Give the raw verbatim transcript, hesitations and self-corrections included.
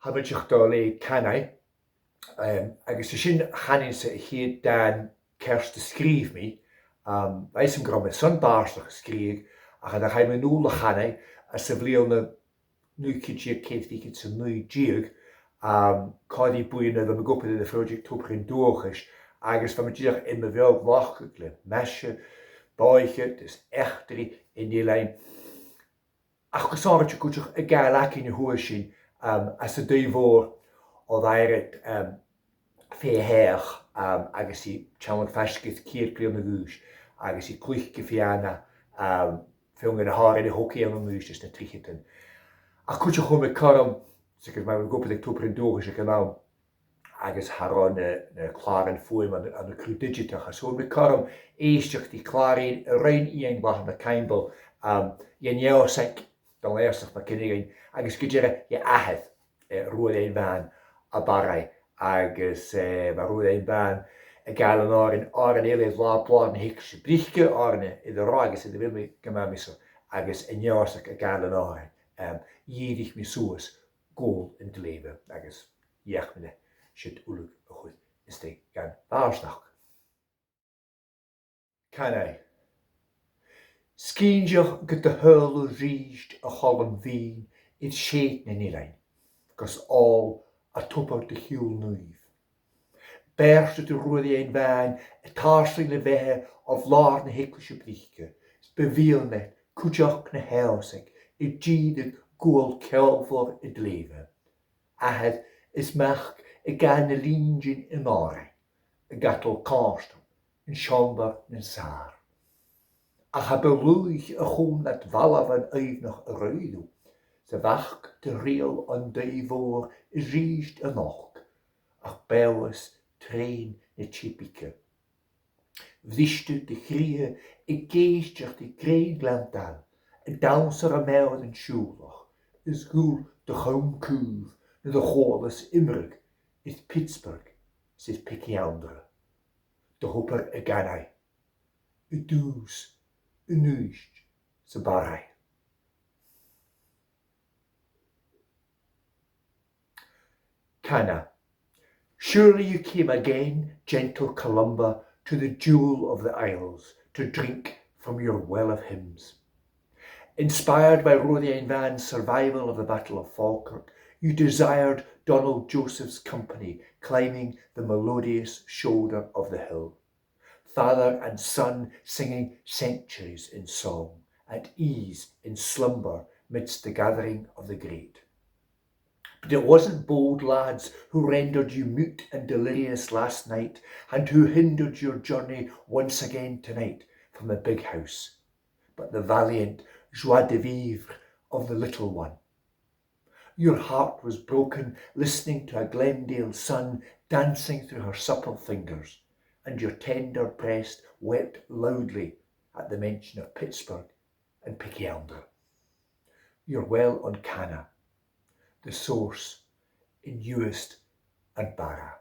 Tha mi a' dol a leughadh Canaigh, em, agus 's e sin, chanainn-sa, a' chiad dàn ceart a sgrìobh mi. Em, bha fhios agam gun robh mi airson bàrdachd a sgrìobhadh, ach nuair a chaidh mi a-null a Chanaigh anns a' bhliadhna naoi ceud deug, ceithir fichead 's a naoi deug, em, còmhla ri buidheann eile, bha mi ag obair air a' phròiseact Tobar an Dualchais, agus bha mi dìreach air mo bheò-ghlacadh le maise, bòidhchead is eachdraidh an eilein. Ach gu sònraichte cuideachd a' gabhail againn a' chuairt sin, em, anns an taigh mhòr a bha air, em, fèidh a' Theach, em, agus i teann faisg air ceud bliadhna a dh'aois, agus i a' cluich gu fianna, em, feadhainn de na h-òrain a thog i ann an Uibhist anns na tritheadan. Ach cuideachd fhuair mi cothrom, 's e gu bheil mi ag obair aig Tobar an Dualchais aig an àm, agus tha ro na, na clàran fuaim ann, ann an cruth didseatach. Is fhuair mi cothrom èisteachd ri clàraidhean a rinn Iain Mhathairne Caimbeul, um, dhen Eòsaig, Dòmhnall Eòsaph MacFhionghain, agus gu dearbh dha athair, eh, Ruairidh Iain Bhàn à Barraigh, agus, eh, bha Ruairidh Iain Bhàn a' gabhail an òrain, òrain eile air latha blàth na h-eaglaise brice, òrain air an robh agus air a bheil mi gu math measail, agus an Eòsaig a' gabhail an òrain, um, dhìrich mi suas Gobhal an t-Sleighte, agus dh'fheuch mi leis siud uile a chur a-steach dhan bhàrdachd. Canaigh. Sgìth an deoch gu do shaoghal a-rithist, a Chaluim Bhinn, air sèithean nan eilean, gus òl à tobar do shiubhail naoimh. Beartach do Ruairidh Iain Bhàn, a' tarsainn na beatha o bhlàr na h-eaglaise brice, is bu mhiann leat cuideachd na h-Eòsaig a' dìreadh gual ceòlmhor an t-sleighte. Athair is mac a' gabhail na linntean an òrain, a' gabhail càirdean an seòmar nan sàr. Ach a bu luaithe a chùm nad bhalbhan aoibhneach a' ruith thu, 's a' bhac do thriall on taigh mhòr a-rithist a-nochd, ach b' e às trèan na tìde bige. Bhris thu do chridhe ag èisteachd ri grèin Ghleann Dail, a' dannsa ro mheadhan an t-siùbhlach, is ghuil do chom caoimh nuair a chualas iomradh air Pittsburg 's air Pìc Anndra, do thobar a' Chanaigh, an Dùis, an Uibhist 's a' Bharraigh. Canaigh. Surely you came again, gentle Columba, to the jewel of the isles, to drink from your well of hymns. Inspired by Ruairidh Iain Bhàn's survival of the Battle of Falkirk, you desired Donald Joseph's company climbing the melodious shoulder of the hill. Father and son singing centuries in song, at ease in slumber midst the gathering of the great. But it wasn't bold lads who rendered you mute and delirious last night, and who hindered your journey once again tonight from the big house, but the valiant joie de vivre of the little one. Your heart was broken listening to a Glendale sun dancing through her supple fingers, and your tender breast wept loudly at the mention of Pittsburg and Pìc Anndra. Your well on Canaigh, the source in Uist and Barra.